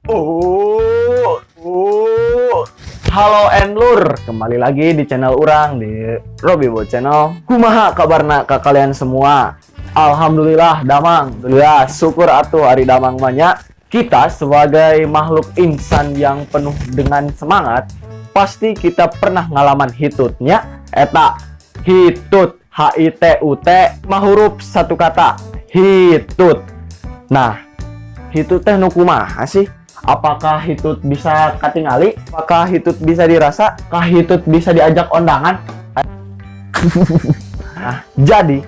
Oh, oh. Halo and lur, kembali lagi di channel urang di Robi Bo Channel. Kumaha kabarna ka kalian semua? Alhamdulillah damang. Alhamdulillah, syukur atuh ari damang banyak. Kita sebagai makhluk insan yang penuh dengan semangat, pasti kita pernah ngalaman hitutnya. Eta hitut, H I T U T, lima huruf satu kata, hitut. Nah, hitut teh nu kumaha sih? Apakah hitut bisa katingali? Apakah hitut bisa dirasa? Apakah hitut bisa diajak ondangan? Nah, jadi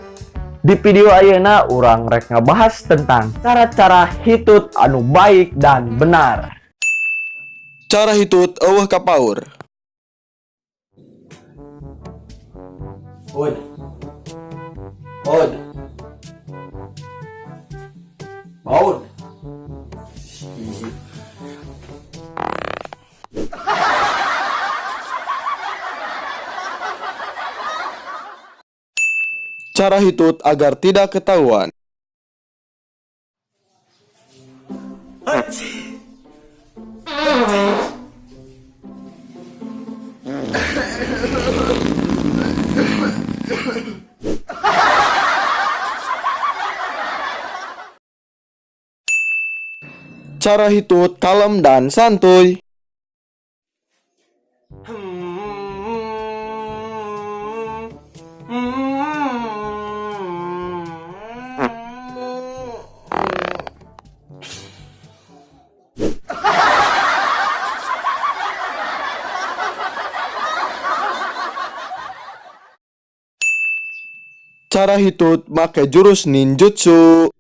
di video ayeuna urang rek ngebahas tentang cara-cara hitut anu baik dan benar. Cara hitut euweuh kapaur. Ud. Ud. Baud. Cara hitut agar tidak ketahuan. Cara hitut kalem dan santuy. Cara hitut make jurus ninjutsu.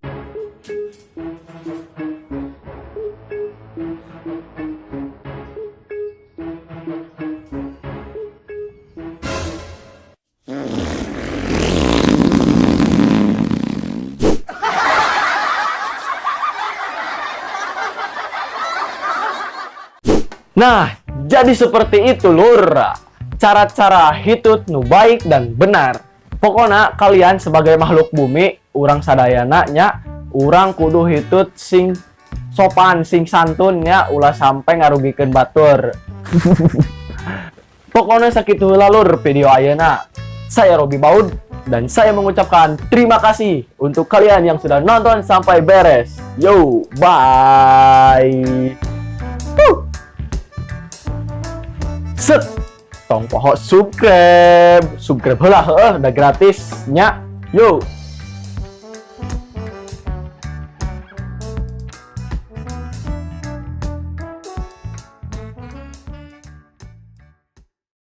Nah, jadi seperti itu lur. Cara-cara hitut nu baik dan benar. Pokoknya kalian sebagai makhluk bumi, urang sadayana nya, urang kudu hitut sing sopan, sing santun nya, ulah sampai ngarugikeun batur. Pokoknya sakitu heula lur video ayeuna. Saya Robi Baud dan saya mengucapkan terima kasih untuk kalian yang sudah nonton sampai beres. Yo, bye. Huh. Set. Tong poho subscribe, subscribe heula heueuh, udah gratis nya. Yo.